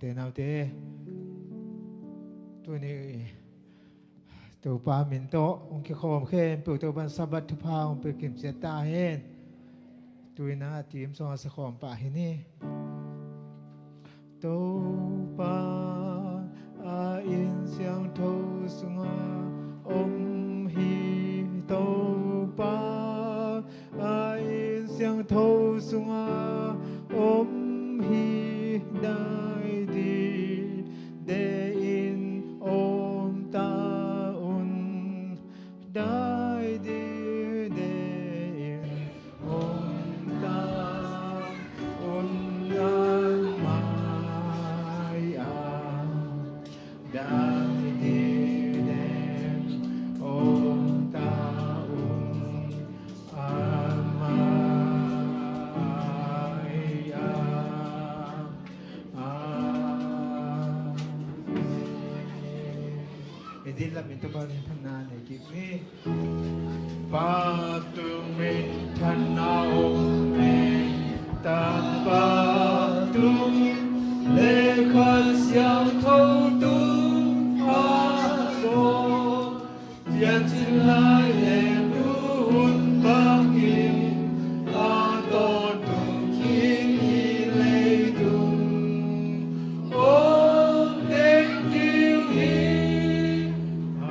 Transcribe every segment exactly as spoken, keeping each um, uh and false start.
Te naute, tuni Topa min tawh hong kikhawm khempeuh Topa'n Sabbath thupha hong pia kimciat ta hen. Tu-in a team sawng a sakhawm pah hi ni. Topa a inn siangtho sungah om hi. Topa a inn siangtho sungah om hi. Dai dide in om ta un. Dai dide in om ta un. Nangmah a dai dide in om ta un. Amah a. Amen. I din lam in Topa minthanna nei kik ni. Pa tung minthanna om e. Tapa tung le Kha Siangtho tung a zaw. Piancil lai le tu hun bangin a tawntung khin hi leitung. Om teng ding hi.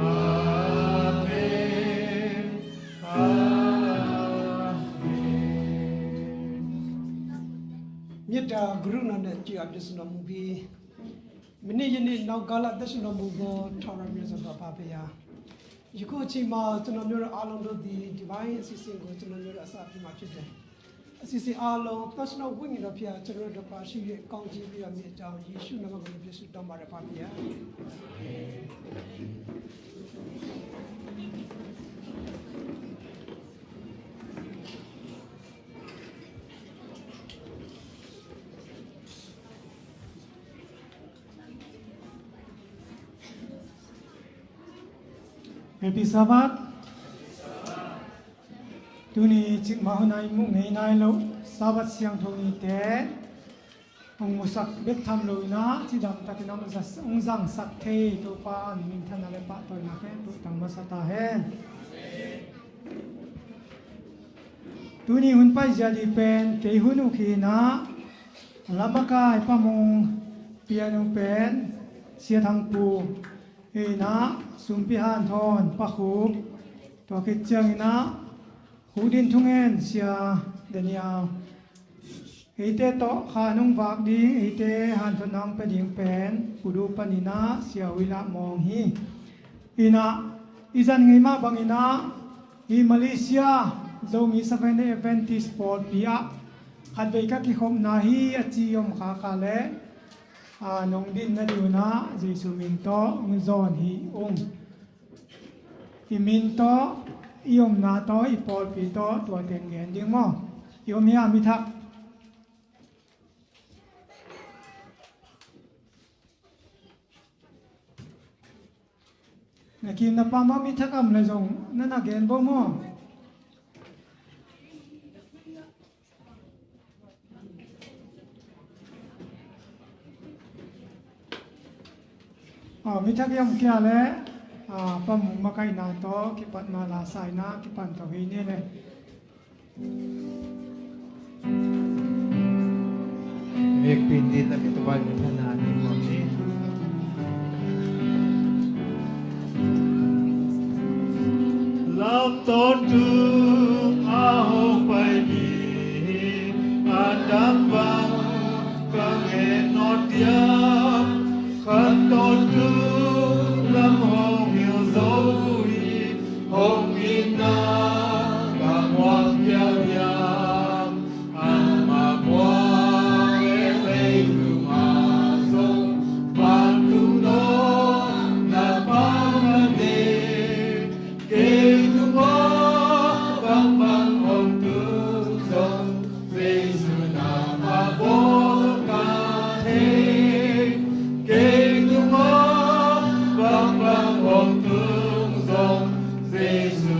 Amen. Amen. Miata guru nana ci abdesna mubi. Mini yini nau gala desna mubo thara miasa baba peya. Yiku chima tunamura along do di divine sising go tunamura asa pima chite. Sisi along tasna wingi do pia tunamura do pa shi ye kong ji pia mi jao Yesu nama go pia su dama da pa pia. Happy Sabbath. Tuni cikmah hun a i muh ngei nai loh Sabbath siangtho nite hong musak bek tham lo in ah cidam takin hong zas-, hong zangsak thei Topa a min minthanna le pahtawina khempeuh tang masa ta hen. Tuni hun paizia ding pen kei hun uh hi in ah, lamakai pamung pian uh pen Sia Thang Pu hi in ah, Sumpi Hanthawn Pa Khup, tua khit ciangin ah Hu Din Thungen, Sia Daniel, eite tawh kha nong vak ding, eite hanthotna hong pia ding pen Pu Du panin ah Sia Hui Lah Mawng hi. In ah, i zan ngei mah bangin ah, i Malaysia Zomi Seventh Day Adventist pawlpi ah khatvei ka kikhopna hi a ci om khak a leh, a, nong din nading un ah Jesu min tawh hong zawn hi ung. I min tawh, i omna tawh, i pawlpi tawh, tua teng gen ding maw? I om hiam, i thak? Na kim na pam a mi thak a om leh zong na na gen bo maw? A, mi thak i om kei leh, a, pamung makaihna tawh kipatna la saina kipan to hi ni le. Vekpi in din a mi Topa minthanna nei nuam ni. Lam tawntung a hong pai ding a dang bang ka ngen nawn diam? Khat tawntung lam hong hilh zo hi. Hong itna bang muak hiam hiam? Amah muak e, leitung ah zong vantung dawnna pha ka nei. Kei tungah bangbang hong tung zong, Jesu na pha bawl ka thei. Kei tungah bangbang hong tung zong, Jesu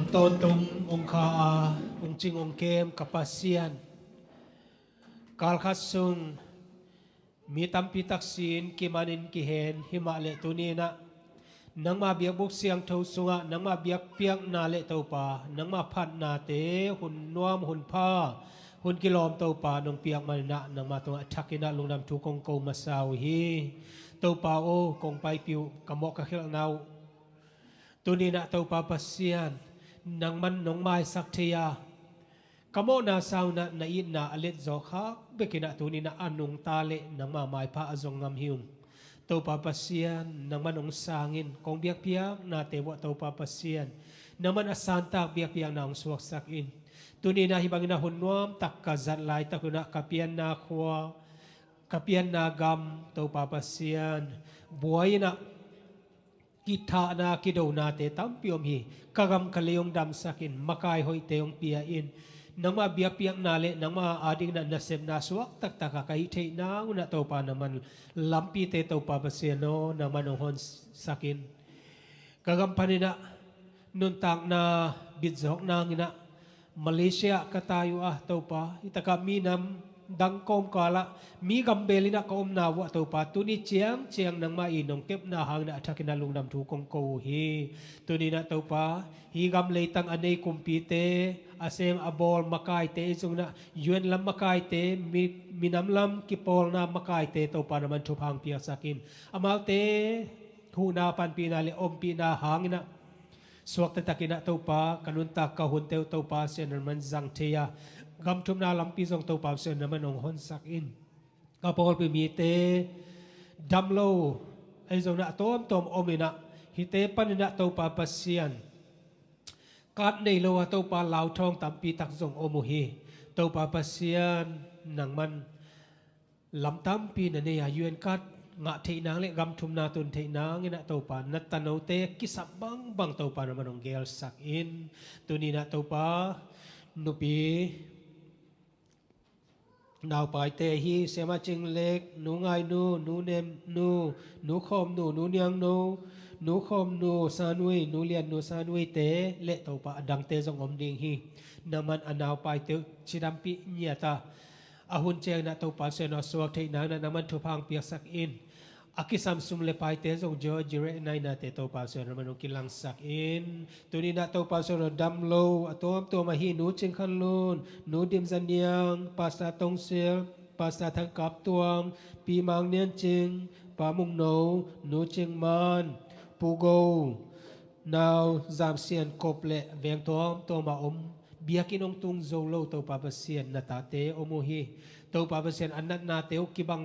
Tawntung ong kha a, ong cing ong kem ka Pasian, kalkhat sung mi tampi tak sin kimanin kihen himah le tuninah nangma biakbuk siangtho sungah nangma biakpiakna le Topa, nangma phatnate hun nuam hun pha, hun kilawm Topa nong piak maninah nangma tungah thakinah lungdam thu kong ko masa uh hi. Topa aw, kong paipih uh, ka mawh ka khelhna uh tuninah Topa Pasian, nangman nong maisak thei a, ka mawhna sanginah na itna a letzaw khak bekinah tuninah a nungta le nangma maipha a zong ngam hi ung. Topa Pasian, nangman ong sangin kong biakpiaknate vuah Topa Pasian, nangman a santak biakpiakna ong suaksak in. Tuninah hih banginah hun nuamtak ka zat laitak hunah ka pianna khua, ka pianna gam Topa Pasian, buai inah kithahna kidonate tampi om hi. Ka gam ka lei ong damsak in, makai hoihte ong pia in, nangma biakpiakna le nangma adinginah nasepna suak taktaka ka hih theih nangunah Topa nangman lampite Topa Pasian aw, nangman ong honsak in. Ka gam paninah nuntakna bitzawk nanginah Malaysia ka tai uh a Topa, hitakah minam dang kawmkalah mi gambel inah ka omna uh a Topa, tuni ciangciang nangmah i nong kepna hanginah a thakinah lungdam thu kong ko uh hi. Tuninah Topa, hih gam leitang a nei kumpite, a sem a bawl makaite, i zunginah U N lam makaite, mi, minam lam kipawlna makaite Topa nangman thupha ong piaksak in. Amaute huhna panpihna le ompihna hanginah suakta takinah Topa, ka nuntak ka hunte uh Topa Pasian nangman zang thei a, gam thumna lampi zong Topa Pasian nangman ong honsak in. Ka pawlpi mite dam lo ei zonah a tawmtawm om inah, hihte paninah Topa Pasian, kat nei lo a Topa lauthawng tampi tak zong om uh hi. Topa Pasian, nangman lam tampi na nei a, U N kat ngah theih nang le gam thumna tun theih nanginah Topa, na tanote kisap bangbang Topa nangman ong gelsak in. Tuninah Topa, nupi naupaite ahi Siamah Cing Lek, Nu Ngai Nu, Nu Nem Nu, Nu Khawm Nu, Nu Niang Nu, Nu Khawm Nu San Ui, Nu Lian Nu San Uite le Topa a dangte zong om ding hi. Nangman a naupaite uh cidampih ngiat a, a hun cianginah Topa Pasian aw, suak theih nanginah nangman thupha ong piaksak in. A kisam sum le paite zong George Reh Nainate Topa Pasian nangman ong kilangsak in. Tuninah Topa Pasian aw, dam lo a tuamtuam ahi Nu Cing Khan Lun, Nu Dim Za Niang, Pastor Tong Sil, Pastor Thang Kap Tuang, Pi Mang Nian Cing, Pa Mung No, Nu Cing Man, Pu Go, Nau Zam Sian Kop le veng tuamtuam a om, biakinn ong tung zo lo Topa Pasian, na tate om uh hi. Topa Pasian, a natnate uh kibang